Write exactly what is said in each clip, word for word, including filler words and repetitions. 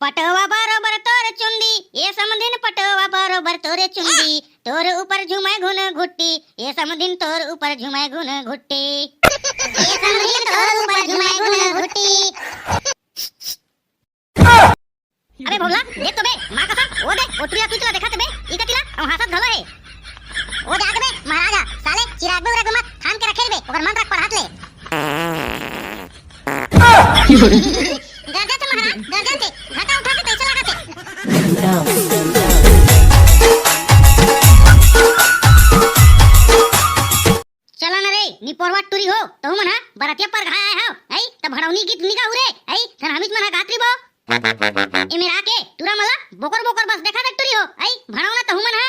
पटवा बरोबर तोर चुंदी, ए समधिन पटवा बरोबर तोर चुंदी, तोर ऊपर झूमे घुन घुट्टी, ए समधिन तोर ऊपर झूमे घुन घुट्टी। ए समधिन तोर ऊपर झूमे घुन घुट्टी। अबे भोभला, देख तो बे, माँ कसम, ओ दे, ओ टुरी ला देखत हे बे, ई कति ला, अउ हाँसत घलो हे। ओ दे आगे बे, महाराज, साले, चिराग बे उराग बे मत, थाम के रखे बे, ओकर मन रख पर हाथ ले। गरजथे महाराज, गरजथे, घटा उठाथे तइसे लागथे। चला न रे, निपोरवा टुरी हो, तहू मन हा बरतिया परघाय आय हव, अई, त भड़ौनी गीत नी गाहू रे, अई, धन हमीच मन हा गात रिबो। ए मेरा के, टुरा मन ला बोकर बोकर बस देखा दे टुरी हो, अई, भड़ौना तहू मन हा।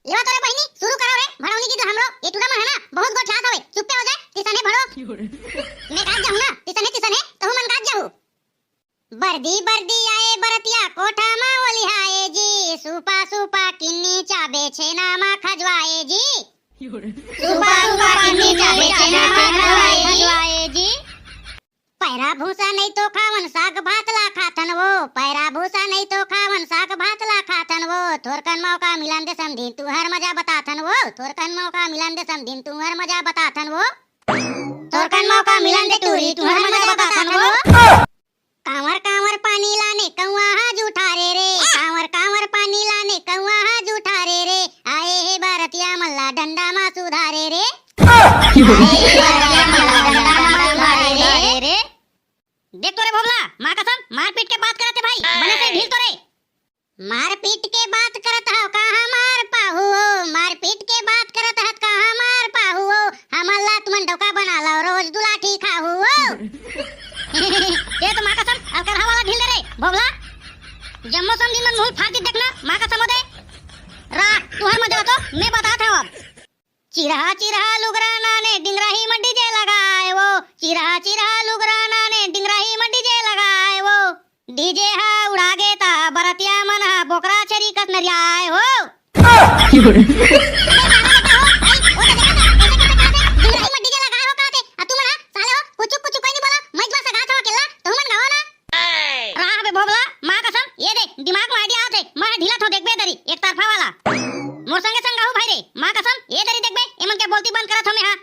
लेवा तो रे बहिनी, शुरू करो रे, भड़ौनी गीत ला हमरो, ए टुरा मन हा ना, बहुत गोठियात हवे, चुप्पे हो जाए, तिसने भड़ो। मैं गात जाहूँ ना, तिसने तिसने, तहू मन गात जाहू। बरदी बरदी आए बरतिया कोठा मा ओलिहाए जी, सुपा सुपा किन्नी चाबे छेना मा खजवाए जी। सुपा सुपा किन्नी चाबे छेना मा खजवाए जी। पैरा भूसा नहीं तो खावन साग भात ला खाथन वो, पैरा भूसा नहीं तो खावन साग भात ला खाथन वो, थोरकन मौका मिलन दे समधिन तुहर मजा बताथन वो, थोरकन मौका मिलन दे समधिन तुहर मजा बताथन वो, थोरकन मौका मिलन दे टुरी तुहर मजा बताथन वो। कांवर कांवर पानी लाने कौआ हा जूठा रे रे, कांवर कांवर पानी लाने कौआ हा जूठा रे रे, आए हे बरतिया मन ला डंडा मा सुधारे रे। आए हे बरतिया मन ला डंडा मा सुधारे रे। देख तो रे भोभला, माँ कसम, मारपीट के बात करत हे भाई, बने से ढील तो रे। मारपीट के बात करत हव का हमार पाहू हो, मारपीट के बात करत हत का हमार पाहू हो, हमन ला तुमन डौका बना लव रोज दुलाठी खाहू हो। ये तो माँ कसम अलकरहा वाला ढील दे रे भोभला। जम्मो समधी मन मुंह फाड़ के देखना माँ कसम ओदे। रा, तुहर मजा तो मैं बतात हव अब। चिरहा चिरहा लुगरा नाने डिंगरा ही म डीजे लगाए वो, चिरहा चिरहा लुगरा नाने डिंगरा ही म डीजे लगाए वो। डीजे हा उड़ागे ता बरतिया मन हा बोकरा छेरी कस नरियाए हो। डिंगरा ही म डीजे लगाए हो कहते, आ तुमन हा साले हो कुछ कुछ कोई नहीं बोला, मैं बस गात हव अकेला, तुमन गाओ ना। रहा बे भोभला, माँ कसम, ये दे, दिमाग में idea आथे, मैं ढीला थो देखबे दरी, एक तरफा वाला। मोर संगे संग आहू भाई रे, माँ कसम, ये दरी देखबे, एमन के बोलती बंद करत हो मैं हा।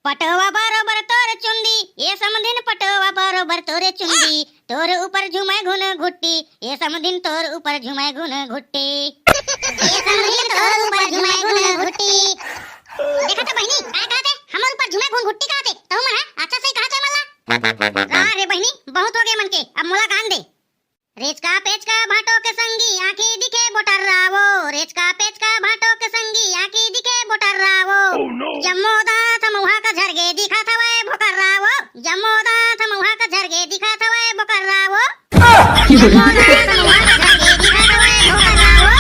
पटवा बरोबर तोर चुंदी, ए समधिन पटवा बरोबर तोर चुंदी, तोर ऊपर झूमे घुन घुट्टी, ए समधिन तोर ऊपर झूमे घुन घुट्टी। ए समधिन तोर ऊपर झूमे घुन घुट्टी। देखा तो बहिनी, काय कहते, हमर ऊपर झूमे घुन घुट्टी कहते, तहू मन हा अच्छा सही कहते मला। वाह रे बहिनी, बहुत हो गए मन के, अब मोला गान दे। रेचका पेचका भाटो के संगी आँखी दिखे बोटर रावो, रेचका पेचका भाटो के संगी आँखी दिखे बोटर रावो। Oh no! जम्मो दांत मउहा का झरगे दिखत हवय भोकर रावो, जम्मो दांत मउहा का झरगे दिखत हवय भोकर रावो। जम्मो दांत मउहा का झरगे दिखत हवय भोकर रावो।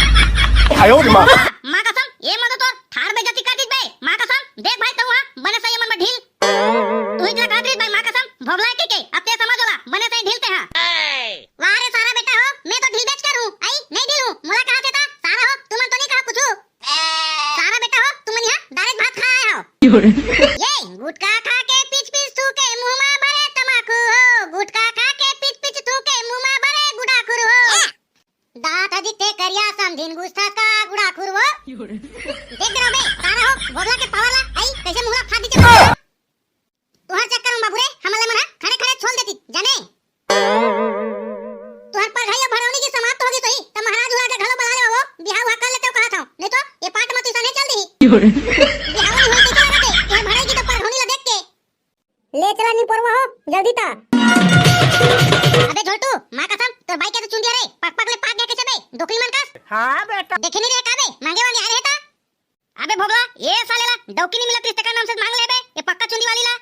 आयो रे माँ। माँ कसम, ये मत तो थार बेइज्जती कर दीस बे। माँ कसम, देख भाई तहूँ हा, बने सही मन में ढील। तुही ला कहत रहिस भाई माँ कसम, भोभला के के, अब ते समझ ओला, बने सही ढील ते हा। वाह रे सारा बेटा हो, मैं तो ढील बेच कर हूँ, आई, नहीं ढील हूँ, मोला कहा थे ता, सारा हो, तुमन तो नहीं कहा कुछ। सारा बेटा हो, तुमन यहाँ दारेज भात खा आए हो। ये, गुटखा खा के पिच पिच थूके मुँह मा भरे तमाकू हो, गुटखा खा के पिच पिच थूके मुँह मा भरे गुडाखुर हो। दांत ह दिखथे करिया समधिन गुस्था का गुड़ाखुर वो। देख दे रहो बे, सारा हो, भोभला के पावर ला, आई, कैसे मुंह ला फाड़ दीजिए। तुहार चक्कर में बाबू रे, हमन ला मन हा खड़े खड़े छोल देती, जाने? तुहार परघाई अउ भड़ौनी की समाप्त होगी सही, त महाराज हुआ के घलो बला ले बाबू, बिहाव हुआ कर लेते हो कहा था, नहीं तो ये पाट मत इसाने चल दी। बिहाव नहीं होई तो क्या करते, ये भड़ाई की तो परघौनी ला देख के। ले चला निपोरवा हो, जल्दी ता। अबे झोलटू, माँ कसम, तोर बाई के तो चुंदिया रे, पक पक ले पाक गया कैसे बे, डोकरी मन कस। हाँ बेटा। देखे नहीं रे का बे, मांगे वांगे आ रहे ता। अबे भोभला, ये साले ला डौकी नहीं मिलत रिश्ते का नाम से मांग ले बे, ये पक्का चुंदी वाली ला।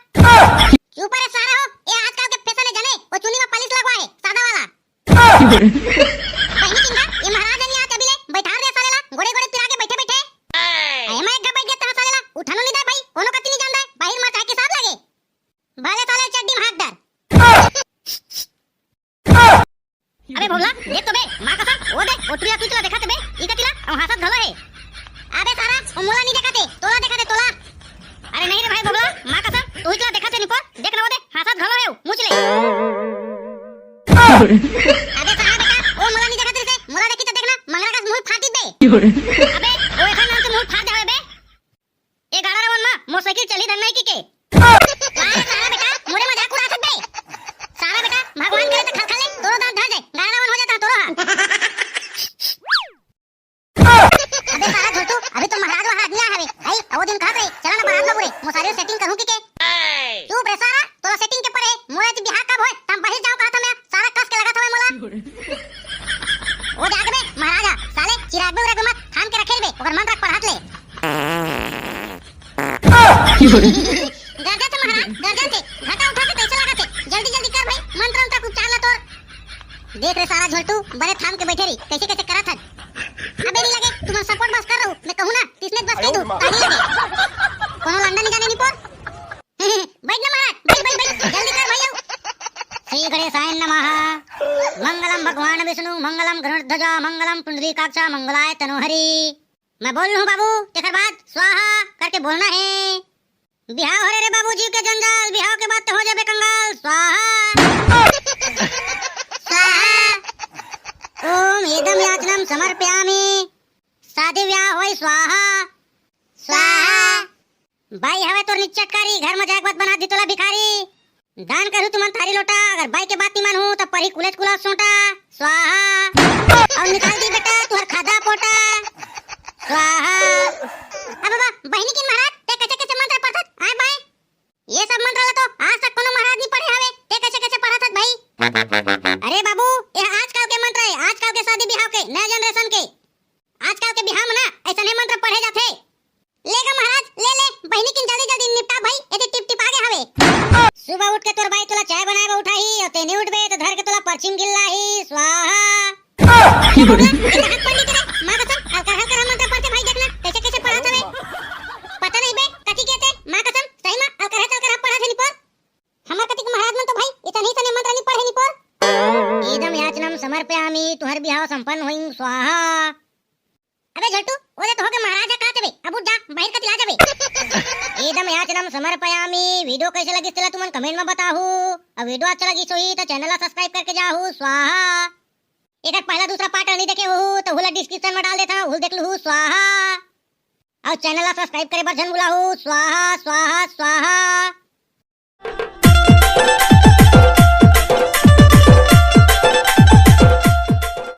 चुप रे सारा हो, ये आजकल के फैशन है जाने, वो चुंदी में पालिश लगवा है, सादा वाला। बहिनी किंगा, ये महाराज नहीं आते अभी ले, बैठार दे साले ला, गोड़े गोड़े पिरा के बैठे बैठे। अरे मैं एक बैठ गया साले ला, उठानो नहीं दे भाई, कोनो कति नहीं जानता है, बाहिर मत आके साथ लगे। भले साले चड्डी में हाथ डाल। अबे भोभला, देख तो बे, माँ कसम, वो देख, वो टुरी ला देखत बे, ई कति ला, अउ हाँसत घलो हे। अबे सारा, वो मोला नहीं देखत हे, तोला देखत हे, तोला। अरे नहीं रे भाई भोभला, माँ कसम, तुही ला देखत हे निपोर, देख ना वो दे, हाँसत घलो हे, मुँह ले। अबे सारा बेटा, ओ मोला नहीं देखत रहिसे, मोला देखी त देखना, मंगरा कस मुंह फाड़ दे। अबे, ओ एखर नाम के मुंह फाड़ दे हवे बे। ए गाड़ा रावण मा मोटरसाइकिल चली धन नहीं की के? अरे सारा बेटा, मोरे मजाक उड़ाथस बे। सारा बेटा, भगवान करे त खल खल ले तोरो दांत धर जाए, गाड़ा रावण हो जाता तोरो हा। अबे सारा झोलटू, अभी तो महाराज वहां आदमी आ हवे। आई, वो दिन कहत रही, चला ना बारात मा पूरे, मोसारी setting करूं की के? चुप रे सारा, तोला setting के परे, मोरे जी बिहाव कब होए, तम बहिर जाओ कहत मैं, सारा कस के लगत हवे मोला। ओ जाग बे महाराजा, साले चिराग बे उराग बे मत, थाम के रखे बे, ओकर मंत्र पढ़त ले। गर्जन से महाराज, गर्जन से, घटा उठा के कैसे लागत है? जल्दी जल्दी कर भाई, मंत्र उंत्र के उच्चार ला तोर। देख रे सारा झोलटू, बने थाम के बैठे रही, कैसे कैसे करत हन। अबे नहीं लगे, तुमन support बस कर रहू, मैं कहूँ ना, तिसने बस कह दू, ताली लगे। कोनो लंडा नहीं जाने नहीं पोर। बैठ ना महाराज, बैठ, बैठ, बैठ, जल्दी कर भाई, आओ। श्री गणेशाय नमः। मंगलम भगवान विष्णु, मंगलम गरुड़ ध्वजा, मंगलम पुंडरीकाक्षा, मंगलाय तनोहरी। मैं बोल लूं बाबू, तेकर बाद स्वाहा करके बोलना है। बिहाव हो रे रे बाबू जी के जंजाल, बिहाव के बाद तो हो जाबे कंगाल। स्वाहा। स्वाहा। ओम इदम याचनम समर्पयामि। शादी ब्याह होई स्वाहा। स्वाहा। बाई हवे तोर निच्चटकारी, घर में जाए के बाद बना दी तोला भिखारी। दान करहू तुमन थारी लोटा, अगर बाई के बात नहीं मानहू, त परही कुलेच कुला सोटा। स्वाहा। अउ निकाल दी बेटा, तुहर खादा पोटा। स्वाहा। अब बाबा, बहिनी के महाराज, ते कैसे कैसे मंत्र पढ़त? आय बाय। ये सब मंत्र ला तो आज तक कोनो महाराज नहीं पढ़े हवे, ते कैसे कैसे पढ़त हस भाई? अरे बाबू, ये आजकल के मंत्र है, आजकल के शादी बिहाव के, नया generation के। आजकल के बिहाव में ना ऐसने मंत्र पढ़े जाथे। ले गा महाराज, ले ले, बहिनी किन जल्दी जल्दी निपटा भाई, एदे टिप टिप आगे हवे। सुबह उठ के तोर बाई तोला चाय बनाए बर उठाही, अउ ते नहीं उठबे तो धर के तोला परछिम गिल्लाही। स्वाहा। ये बगला, ये तो हाथ पढ़ ली तेरे, माँ कसम, अलकर हलकर हम मंत्र पढ़ते भाई, देखना कैसे कैसे पढ़त हवे। पता नहीं बे, कथी कहते, माँ कसम, सही में अलकर हलकर हम पढ़त है निपोर। हमर कतिक महाराज मन तो भाई इतनी सने मंत्र नहीं पढ़े निपोर। इदम याचनम समर्पयामि, तुहर बिहाव संपन्न होई स्वाहा। अबे झोलटू, ओदे तो होगे महाराज ह, का तेबे? अब उठ जा, बाहिर कति ला जाबे। इदम याचनम समर्पयामि। Video कैसे लगिस तेला तुमन comment में बताहू। अब video अच्छा लगिस होही त channel ला subscribe करके जाहू। स्वाहा। एकर पहला दूसरा part नहीं देखे होहू त ओला description में डाल देथव, ओला देख लूहू। स्वाहा। अउ channel ला subscribe करे बर झन भुलाहू। स्वाहा, स्वाहा, स्वाहा।